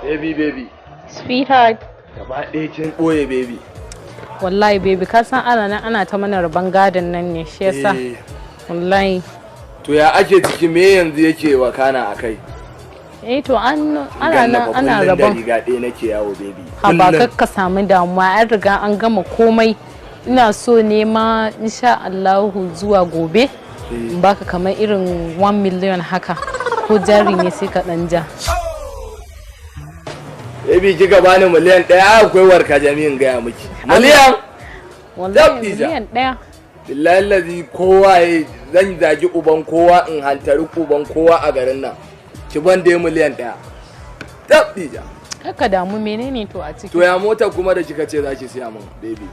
Baby, baby. Sweetheart. Gaba ɗaya kin ɓoye, baby. Wallahi baby, ka san ana nan ana ta mana rabon gadon nan ne, shi yasa. Wallahi. To ya ake ciki, me yanzu yake wakana a kai? Eh to an ana nan ana rabon. Riga ɗaya nake yawo, baby. Ha ba, kakka samu damuwa, an riga an gama komai. Ina so ne ma insha Allahu zuwa gobe in baka kamar irin 1 million haka, ko jari ne sai ka dan ja. Baby, kika bani 1 miliyan akwai warka jami'in gaya miki. Miliyan? Wallahi 1 miliyan. Billahi lazi kowa ya zan zagi uban kowa, in hantari uban kowa a garin nan. Ki ban dai 1 miliyan. Tabdija. Kaka damu, menene to a ciki? To ya mota kuma da kika ce za ki siya min, baby?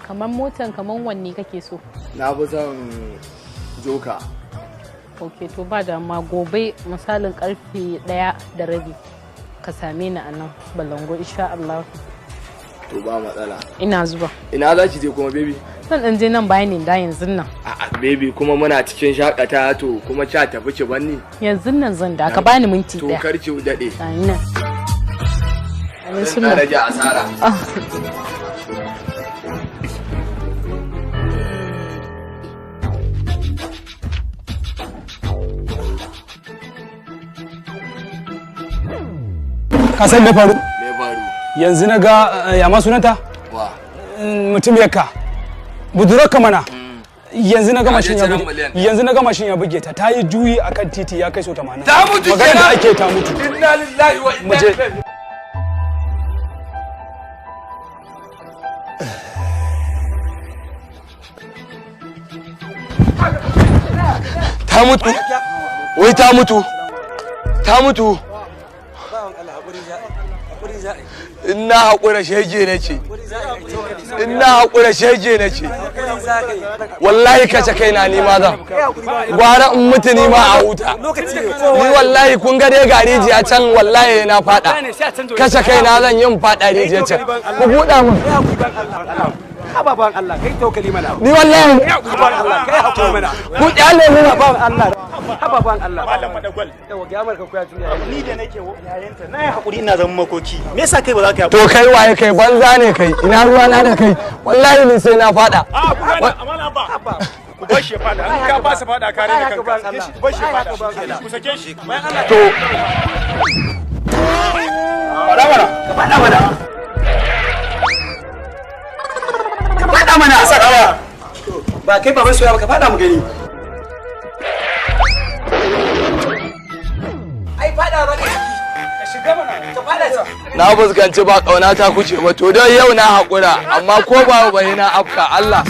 Kamar motan kamar wanne kake so? Na fi son Joka. Ok, to ba damuwa, gobe misalin karfe 1:30 ka same ni a nan Balango insha Allah. To ba matsala. Ina zuwa. Ina za ki je kuma, baby? Zan dan je nan bayan ne da yanzu nan. A'a baby, kuma muna cikin shakata, to kuma cha tafi ki banni. Yanzu nan zan da ka bani minti To ɗaya. kar ki dade. Gani nan. Amin. Zan Suna. rage asara. Ah. Ka san me faru? Me faru? Yanzu na ga ya ma sunanta? Wa? Mutumiyarka, budurarka mana. Yanzu na ga Ta mashin je ya ciran buge 1 miliyan. Yanzu na ga mashin ya buge ta, ta yi juyi akan titi ya kai so 80. Ta mutu Magana da kenan? ake, ta mutu. Inna lillahi wa Mu inna je. ilaihi. Ta mutu. Wai ta mutu. Ta mutu. In na haƙura shege nake. In na haƙura shege nake. Wallahi kace kaina ni ma zan. Gwara in mutu ni ma a huta. Ni wallahi kun ga dai ga rijiya can, wallahi na fada. Kashe kaina zan yin fada rijiya can. Ku buɗa mun. Ababan Allah, kai tawakkali mana. Ni wallahi Ababan Allah, kai hakuri mana. ku kyale mu. Ababan Allah, ababan Allah. Malam Madagwal. Yawa ga Amurka ko ya juya. Ni da nake yayanta na yi hakuri, ina zaman makoki. Me yasa kai ba za ka yi To kai waye kai? Banza ne kai. Ina ruwa na da kai? Wallahi ni sai na fada. A ku gane amana ba. Ku bar shi ya fada. In ka ba sa fada ka rena kanka. Ku bar shi ya fada. Ku sake shi. Bayan Allah. To Faɗa mana. Ka faɗa mana. Ka faɗa mana. Ba kai baban soya ba, ka faɗa mu gani. Ai faɗa ba ka Ka shiga mana. Ka faɗa ta. Na fuskanci ba kauna ta kuce ba, to don yau na haƙura, amma ko ba bai na afka Allah.